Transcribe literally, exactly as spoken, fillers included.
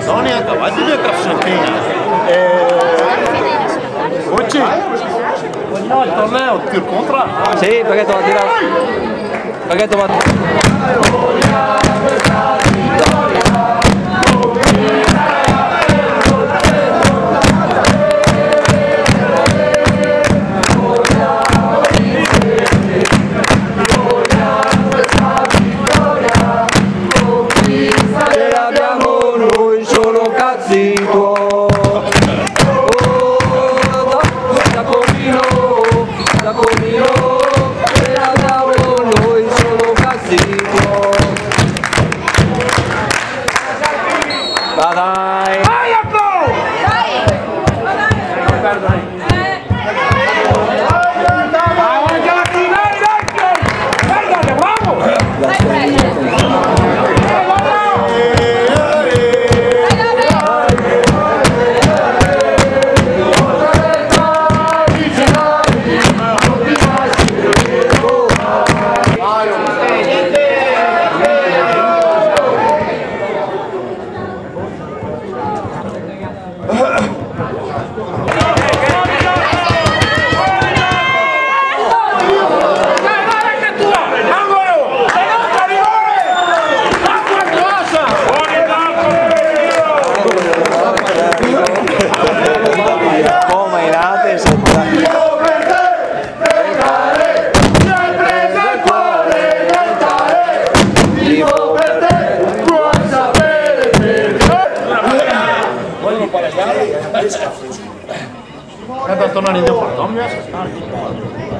Sonia, cavati de cafetina. Eh, Oci. No, el torneo, tir contra. Sì, parché te va a tirar. Parché te va a Solo cazzi tuoi. Oh, Giacomino, Giacomino, te la davo noi, solo cazzi tuoi. Ma dai. Come in arte, Canta tornare in portone, mi lascio stare.